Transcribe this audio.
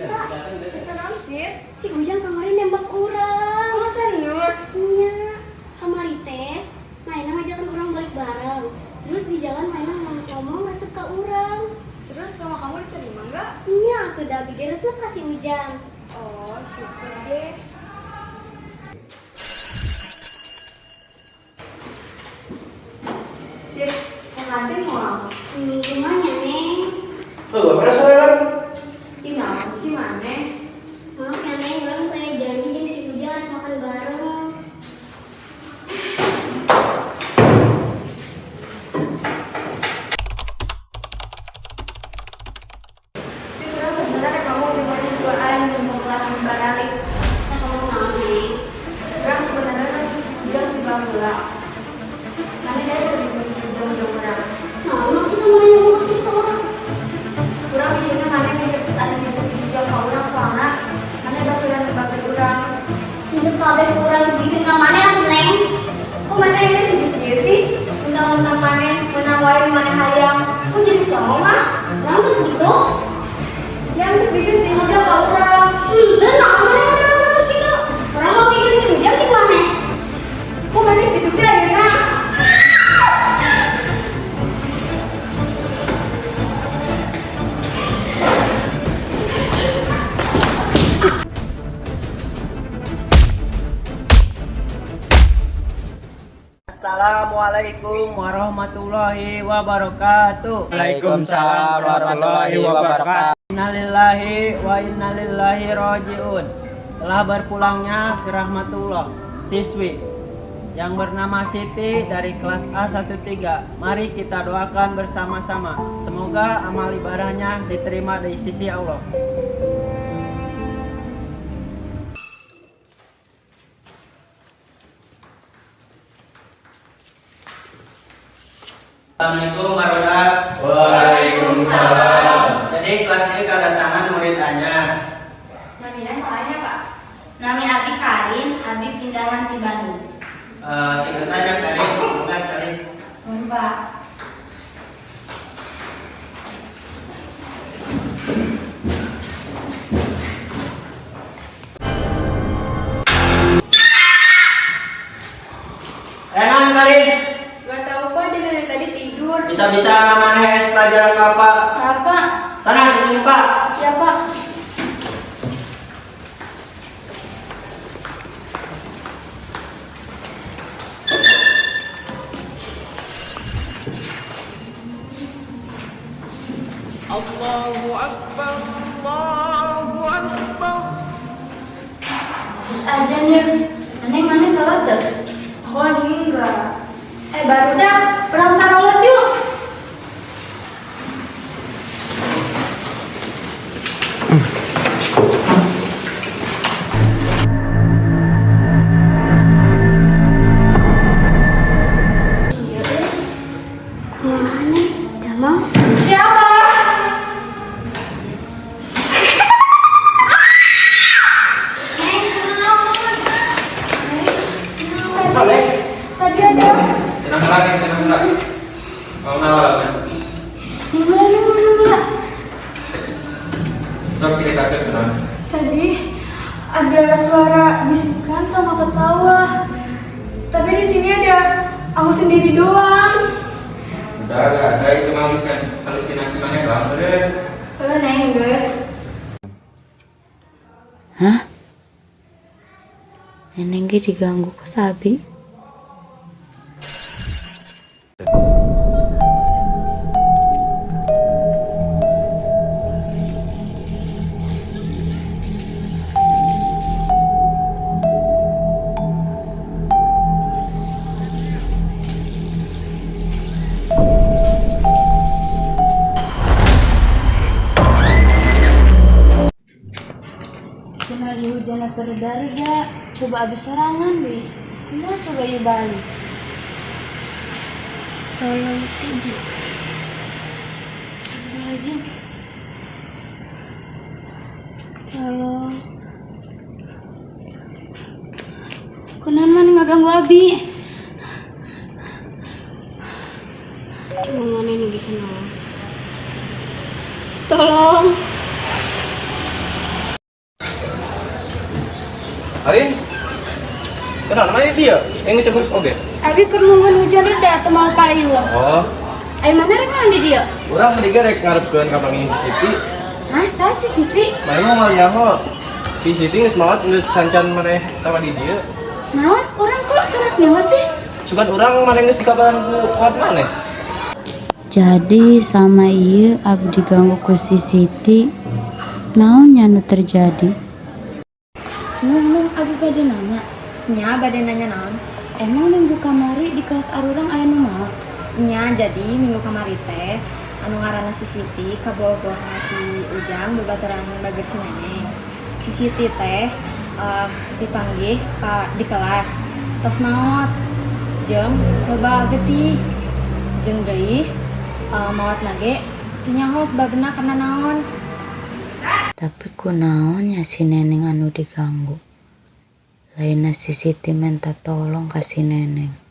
Cerita. Cerita naon sih? Si Ujang kemarin nembak urang. Oh, serius? Nya, kamari teh manehna ngajakan urang balik bareng. Terus di jalan manehna ngomong resep ka urang. Terus sama kamu diterima nggak? Nya, atuh da abi ge resep ka si Ujang. Oh, syukur deh. Sip, ke kantin mau? Gimana, Neng? Tuh, beres sore. Ih, naon sih maneh? Maaf ya, Neng, urang saya janji jeung si Ujang makan bareng. Sih, terus sebenarnya kamu cuma duaan dan mau kelas baralik. Nah, kamu naon, Neng? Urang sebenarnya masih si Ujang di bangla. Mana dari lebih si Ujang jauh urang. Nah, maksudnya mana yang mau kasih ke urang? Urang mikirnya mana mikir ada mikir si Ujang ka urang soalnya mana baturan batur urang. Untuk kabeh urang bikin ka mana atuh, Neng? Kok mana ini jadi kieu sih? Mentang-mentang maneh menang wae maneh hayang. Kok jadi sombong ah? Urang tuh gitu. Yang geus bikin si Ujang ka urang. Henteu, naon maneh mana gitu. Urang mau bikin si Ujang di mana? Kok maneh gitu sih ayeuna? Assalamualaikum warahmatullahi wabarakatuh. Waalaikumsalam warahmatullahi wabarakatuh. Innalillahi wa inna ilaihi rajiun. Telah berpulangnya ke rahmatullah siswi yang bernama Siti dari kelas A13. Mari kita doakan bersama-sama. Semoga amal ibadahnya diterima di sisi Allah. Assalamualaikum warahmatullahi. Waalaikumsalam. Jadi kelas ini kedatangan murid anyar. Namina soalnya, Pak. Nami Abi Karin, Abi pindahan di Bandung. Singkat aja kali, enggak kali. Mohon, Pak. Non Karin, Gak tau, Pak, dia dari tadi tidur. Bisa-bisa namanya es pelajaran Bapak. Apa? Sana ketemu Pak. Ya, Pak. Allahu Akbar, Allahu Akbar. Terus aja nih. Neng mana sholat deh? Aku lagi enggak. Eh, baru dah, perang sarolat yuk. Iya, eh. Mana? Damang? Siapa? Neng, kunaon? Neng, Boleh. Tadi ada. Tenang lagi, tenang lagi. Mau nalar kan? Neng, neng, neng, neng. Sok ceritakan kenapa? Tadi ada suara bisikan sama ketawa. Tapi di sini ada aku sendiri doang. Udah gak ada, itu mah halusinasi maneh banget deh. Halo, Neng, guys. Hah? Neneng ge diganggu ku sabi. Lagi hujan reda-reda, coba abis sorangan deh. Kumaha coba yuk balik. Tolong tidak. Astagfirullahaladzim. Tolong. Kunaon maneh ngaganggu abi? Cuma maneh nu bisa nolong. Tolong. Arin, kenal mana dia? Yang disebut oke. Abi keur nungguan hujan reda teu mawa payung. Oh, Ai maneh rek naon di dieu? Urang mendingan rek ngarepkeun ka panggih si Siti. Hah, saha si Siti? Maneh mah moal nyaho. Si Siti geus maot geus sancan maneh sama di dieu. Naon? Urang kok karak nyaho sih? Sugan urang maneh geus dikabaran ku kuat maneh. Jadi sama ieu abdi diganggu ku si Siti. Naon nya nu terjadi? Nuh, nuh, abi bade nanya. Nya, bade nanya naon? Emang minggu kamari di kelas arurang aya nu maot? Nya, jadi minggu kamari teh anu ngaranna si Siti kabogoh si Ujang, babaturan bager si Neneng. Si Siti teh dipanggih pa di kelas tos maot jeung loba getih jeung deui maot nage teu nyaho sebabna karena naon. Tapi kunaon nya si Neneng anu diganggu? Lainna si Siti minta tolong ka si Neneng.